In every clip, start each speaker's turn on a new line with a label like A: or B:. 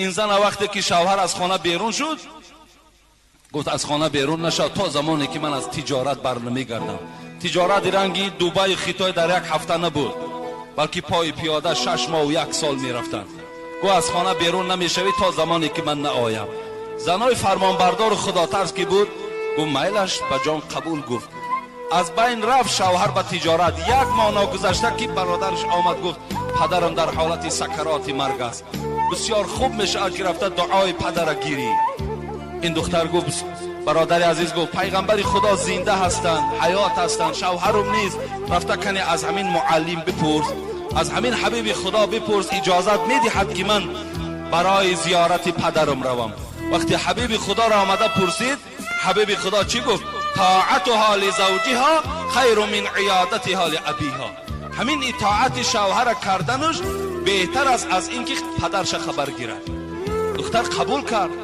A: Ин зан вақте ки шавҳар аз хона берун шуд, гуфт аз хона берун нашав то замоне ки ман аз тиҷорат барнамегардам. Тиҷорати ранги Дубаю Хитой дар як ҳафта набуд, балки пои пиёда 6 моҳу 1 сол мерафтанд. Гуфт аз хона берун намешавӣ то замоне ки ман наоям. Занои фармонбардору худотарс ки буд, гуфт майлаш ба ҷон қабул гуфт. Аз байн рафт шавҳар ба тиҷорат. Як моҳ ногузашта ки бародараш омад, гуфт падарам дар ҳолати сакароти марг аст, бисёр хуб мешавад ки рафта дуои падара гирӣ. Ин духтар гуфт, бародари азиз гуфт, пайғамбари Худо зинда ҳастанд, ҳаёт ҳастанд, шавҳарум нест, рафта кане аз ҳамин муаллим бипурс, аз ҳамин ҳабиби Худо бипурс, иҷозат медиҳад ки ман барои зиёрати падарам равам. Вақте ҳабиби Худоро омада пурсид, ҳабиби Худо чӣ гуфт? طاعتها لزوجها خیر من عیادتها لابیها. ҳамин итоати шавҳара карданаш беҳтар аст аз ин ки падарша хабар гирад. Духтар қабул кард.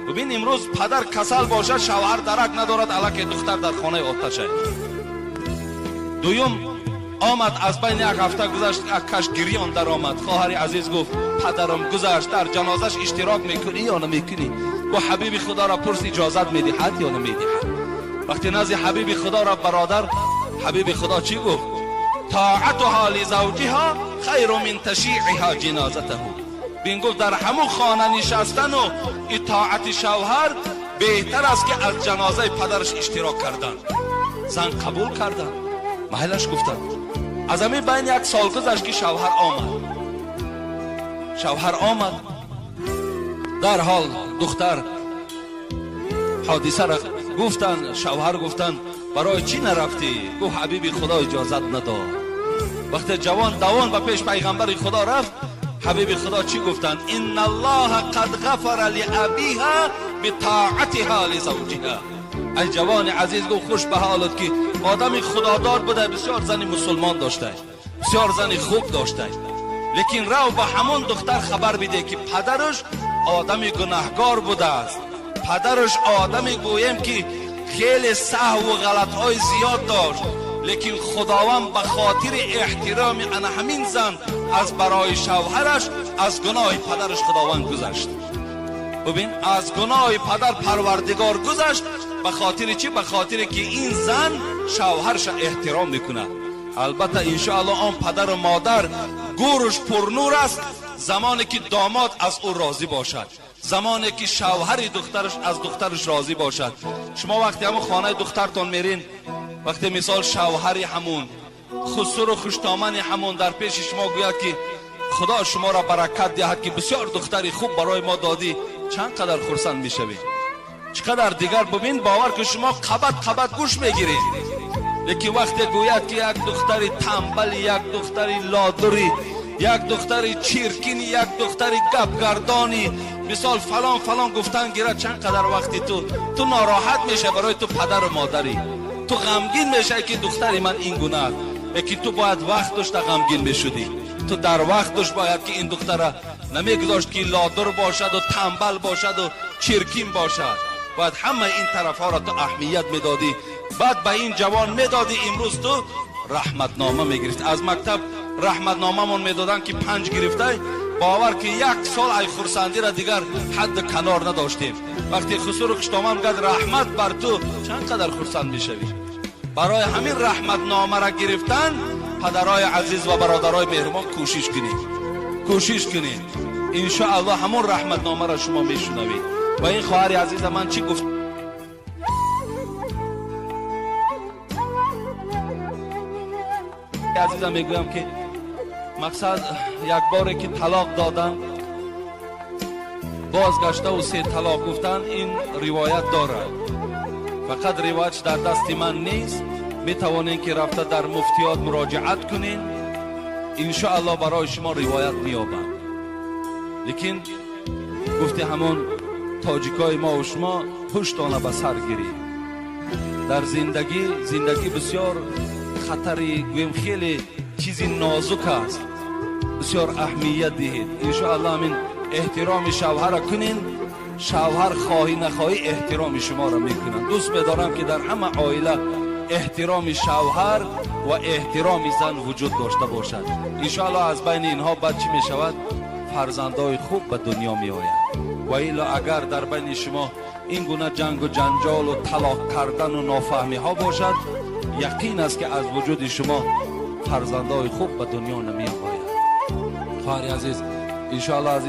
A: Бибин, имрӯз падар касал бошад, шавҳар дарак надорад, аллакай духтар дар хонаи оташа. Дуюм омад, аз байни як ҳафта гузашт, аккаш гирён даромад. Хоҳари азиз гуфт падарам гузашт, дар ҷанозаш иштирок мекунӣ ё намекунӣ? Гуфт ҳабиби Худоро пурс, иҷозат медиҳад ё намедиҳад? Вақте назди ҳабиби Худо рафт бародар, ҳабиби Худо чӣ гуфт? طاعتها لزوجها خیر من تشیعها جنازته. بین گفت در همون خانه نشستن و اطاعت شوهر بهتر است که از جنازه پدرش اشتراک کردن. زن قبول کردن، محلش گفتن. از همین بین یک سال گذشت که شوهر آمد. شوهر آمد، در حال دختر حادثه را گفتن. شوهر گفتن برای چی نرفتی؟ گفت حبیبی خدا اجازت نداد. وقتی جوان دوان به پیش پیغمبر خدا رفت، حبیب خدا چی گفتن؟ ان الله قد غفر لابیها بطاعتها لزوجها. ای جوان عزیز، گفت خوش به حالت که آدم خدادار بوده، بسیار زن مسلمان داشته، بسیار زن خوب داشته، لیکن رو به همون دختر خبر بده که پدرش آدم گناهگار بوده است، پدرش آدمی گویم که خیلی سهو و غلطهای زیاد داشت، لیکن خداوند به خاطر احترام انا همین زن از برای شوهرش از گناه پدرش خداوند گذشت. ببین، از گناه پدر پروردگار گذشت. به خاطر چی؟ به خاطر که این زن شوهرش احترام میکنه. البته انشاءالله آن پدر و مادر گورش پرنور است زمانی که داماد از او راضی باشد، زمانی که شوهر دخترش از دخترش راضی باشد. شما وقتی همون خانه دخترتون میرین، وقتی مثال شوهری همون خسر و خوشتامن همون در پیش شما گوید که خدا شما را برکت دهد که بسیار دختری خوب برای ما دادی، چند قدر خرسند میشوید، چقدر دیگر. ببین، باور که شما قبط قبط گوش میگیرید. لیکن وقتی گوید که یک دختری تنبل، یک دختری لادری، یک دختری چیرکینی، یک دختری گپگردانی، مثال فلان فلان گفتن گیرد، چند قدر وقتی تو ناراحت میشه برای تو پدر و مادری، تو غمگین میشه که دختری من این گونه است. لیکن تو باید وقت داشته غمگین میشدی، تو در وقت داشت باید که این دختره نمیگذاشت که لادر باشد و تنبل باشد و چرکین باشد. باید همه این طرف ها را تو اهمیت میدادی، بعد به این جوان میدادی. امروز تو رحمتنامه میگرفت از مکتب، رحمتنامه من میدادن که 5 گرفته، باور که یک سال ای خرسندی را دیگر حد کنار نداشتیم. وقتی خسر و خوشتامن گفت رحمت بر تو، چند قدر خرسند میشوی. برای همین رحمتنامه را گرفتن پدرای عزیز و برادرای مهربان کوشش کنید، کوشش کنید، انشاءالله همون رحمتنامه را شما میشنوید. و این خواهر عزیز من چی گفت؟ عزیزم میگویم که مقصد یک باره که طلاق دادن بازگشته و 3 طلاق گفتن، این روایت دارد، فقط روایت در دست من نیست. میتوانین که رفته در مفتیات مراجعت کنین، انشاءالله برای شما روایت میابند. لیکن گفته همون تاجیکای ما و شما پشتانه به سر گیرید. در زندگی بسیار خطری، گویم خیلی چیزی نازک است، بسیار اهمیت دهید. انشاءالله همین احترام شوهر کنین، شوهر خواهی نخواهی احترام شما را میکنن. دوست میدارم که در همه عائله احترام شوهر و احترام زن وجود داشته باشد. انشاءالله از بین اینها بعد چی میشود؟ Фарзандои хуб ба дунё меояд. Ва илло агар дар байни шумо ин гуна ҷангу ҷанҷолу талоқ кардану нофаҳмиҳо бошад, яқин аст, ки аз вуҷуди шумо фарзандои хуб ба дунё намеояд. Хоҳари азиз, иншоалло аз